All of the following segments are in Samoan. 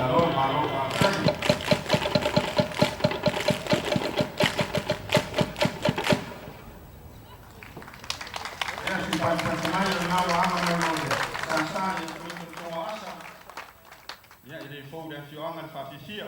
Malo, malo faafetai. Ia si paipati mai o lena ua aga mai mo le sasa i le Asa. Ia e le fou le afioaga le faafifia.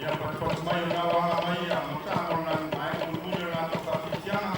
Ia patupatu mai o lena ua aga mai ia Mataa mo lena vaega mulimuli o le latou faafiafiaga.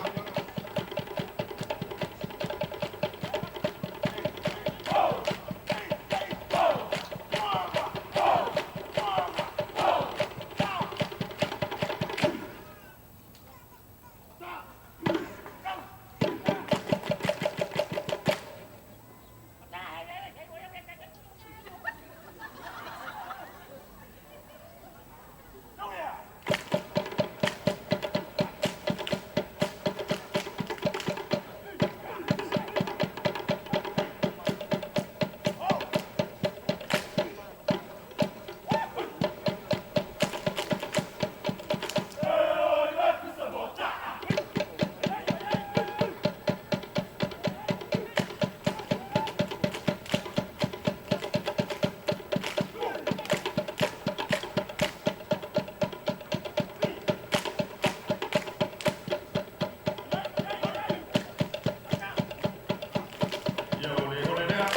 Ia o le ole lea.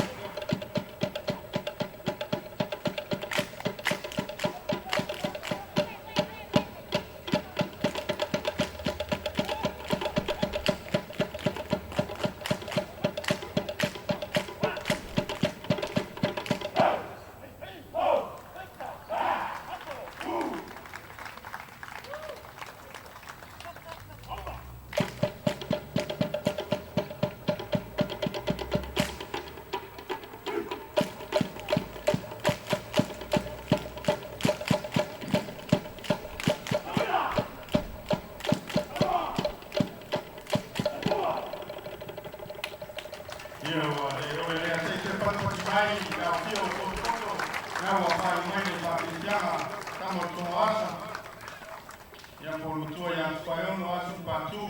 Ia ua le ole lea se i toe patupatu mai le aofia o Potopoto na ua faaiu mai le faafiafiaga tama o le Togoasa. Ia po o le matua ia Tupaeono Asu Patu.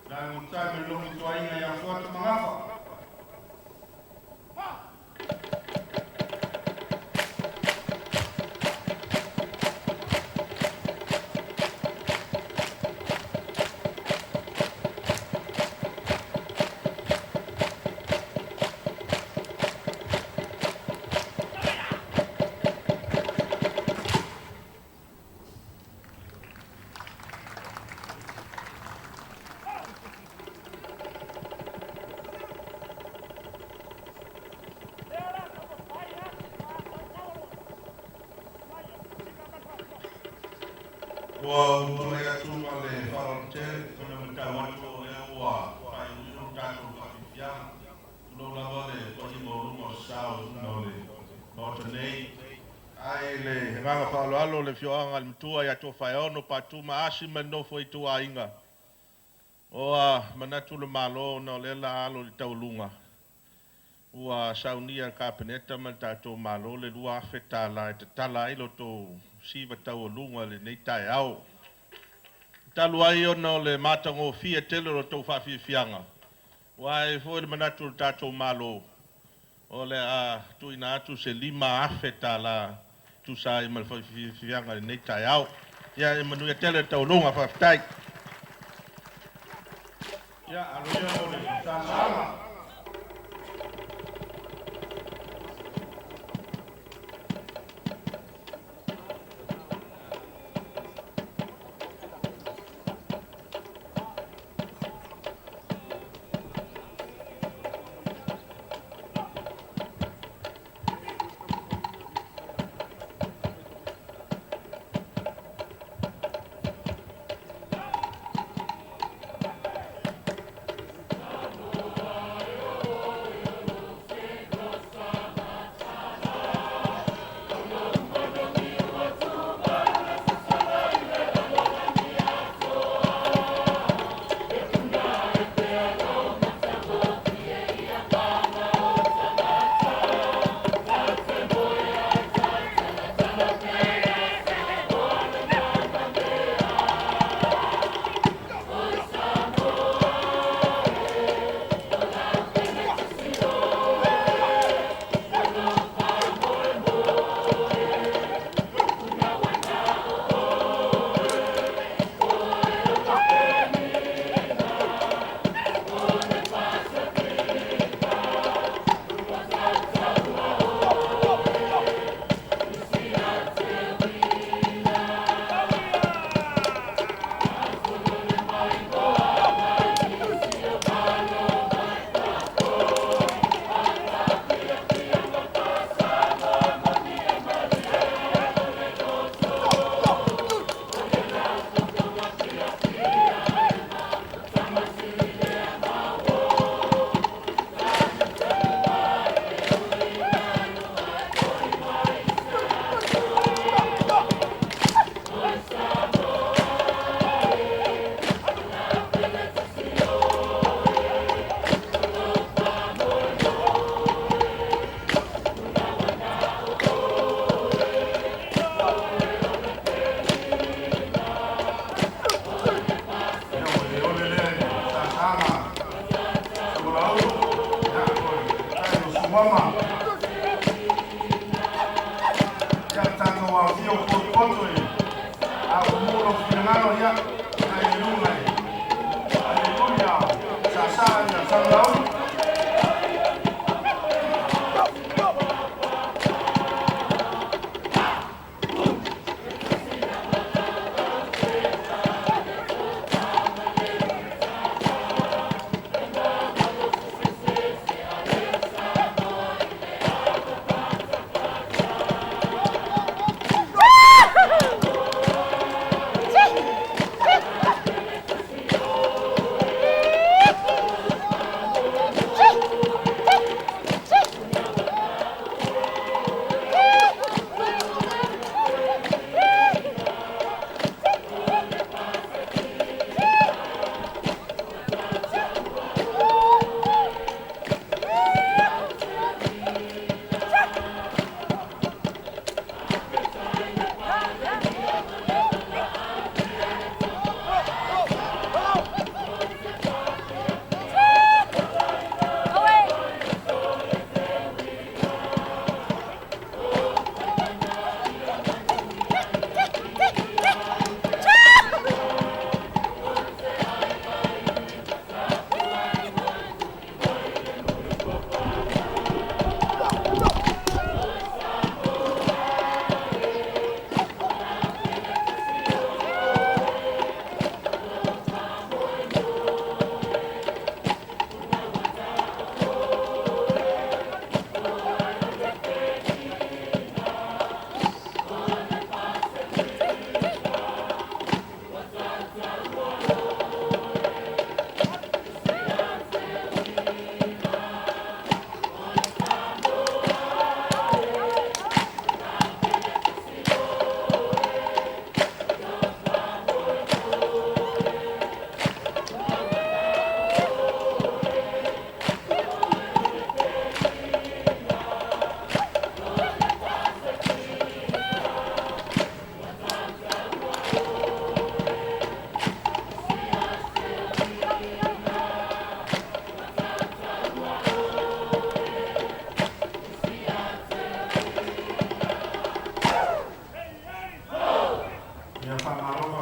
Le aiga matai ma le nofo tuaiga ia Fuata ma Gafa. Ua ou tulai atu ma le faaaloalo tele ona e matau atu o lea ua faaiuiu le tatou faafiafiaga. Tulou lava le paia maualuga o sao i luma o le Maota nei. Ae i le agaga faaaloalo le afioaga i le Matua ia Tofaeono Patu ma Asi ma le nofo a ituaiga, ua manatu le Malo ona o lea o le a alo i le taualuga, ua saunia e le Kapeneta ma le tatou Malo le $2,000 e tatala ai lo outou siva taualuga i lenei taeao. Talu ai ona o le matagofie tele o lo outou faafiafiaga, ua ae ai foi le manatu o le tatou Malo, o le a tuuina atu se $5,000 e tusa ai ma le faafiafiaga i lenei taeao. Ia manuia tele le taualuga, faafetai. Ia, alo ia mo le sasaga. Ia, ua le ole lea i le sasaga Samalaulu. Ia, faafetai o Sumama. Ia, tatou afio potopoto e afumu lou finagalo, ia, ae i luga e. Aleluia. Sasaa ia Samalaulu.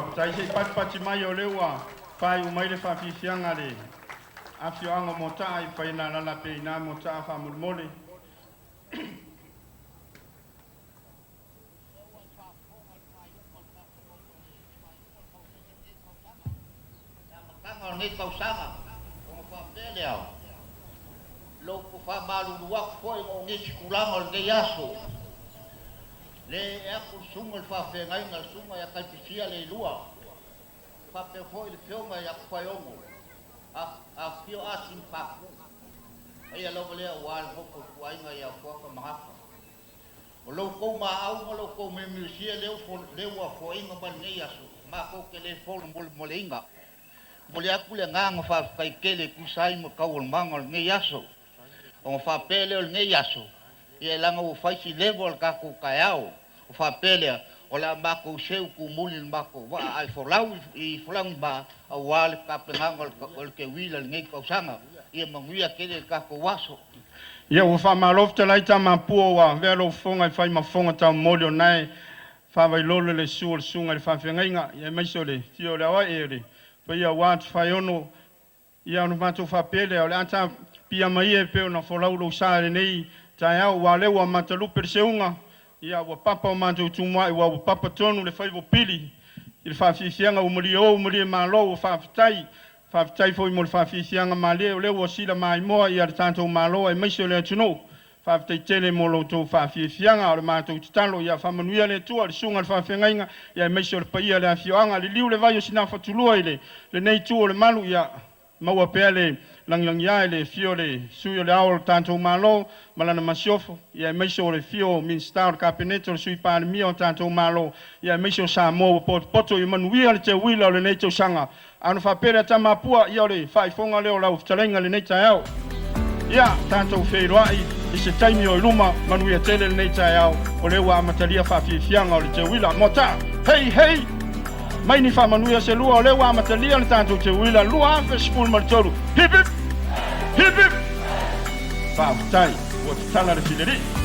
Faafetai se i patipati mai o lea ua faaiu mai le faafiafiaga a le afioaga o Moataa i fai na alaala pea i ina Moataa faamolemole. Amataga o lenei tausaga ona faapea lea, lou faamalulu atu foi ona o nisi tulaga o lenei aso. Le ee atu le susuga i le faafeagaiga, le susuga ia Taipisia Leilua, faapea foi le afioga ia Tufaiono, afifio Asi ma Patu. Paia lava lea aua le nofo a ituaiga ia Fuata ma Gafa. O lo outou maau ma lo outou miumiusia lea ua foaina mai lenei aso, matou te le folomolemoleina. Momoli atu le agaga faafetai tele e tusa ai ma taualumaga o lenei aso. Ona faapea lea o lenei aso, ia leaga ua fai si leva o le tatou taeao. O faapea lea, o le a matou seu tumuli i le matou vaa ae folau i Fulagimaa aua le tapenaga o le teuila i lenei tausaga. Ia manuia tele le tatou aso. Ia ua faamalo fetalai Tamapua ua avea lou fofoga e fai ma fofoga taumoli o nae faavailolo le susu o le susuga i le faafeagaiga, ia aemaise o le afio o le aoai o le paia aua Tofaeono. Ia ona matou faapea lea, o le a ta piiama ia e pei ona folau lou sa i lenei taeao, aua o lea ua matalupe le seuga, ia ua papa o matou tumuai, ua papa tonu le faiva o pili i le faafiafiaga ua malie o malie malo. Ua faafetai, faafetai foi mo le faafiafiaga malie o lea ua sila maimoa ia le tatou Malo aemaise o le atunuu. Faafetai tele mo lo outou faafiafiaga. O le matou tatalo, ia faamanuia le Atua i le susuga i le faafeagaiga, ia aemaise o le paia o le afioaga. Liliu le vai o Sinafatulua i lenei itu o le malu, ia maua pea le lagilagia i le afio o le Sui o le Ao o le tatou Malo ma lana masiofo, ia aemaise o le afio o Minisita o le Kapeneta, o le Sui Palemia o le tatou Malo, ia aemaise o Samoa ua potopoto. Ia manuia le teuila o lenei tausaga. A ona faapea lea, Tamapua, ia o le faaifoga lea o lau fetalaiga i lenei taeao. Ia tatou feiloai i se taimi o i luma, manuia tele lenei taeao, o lea ua amatalia faafiafiaga o le teuila. Moataa, hei hei! Mai ni faamanuia se lua, o lea ua amatalia le tatou teuila 2013. Hip hip! Hip hip! Faafetai, ua tatala le fileli.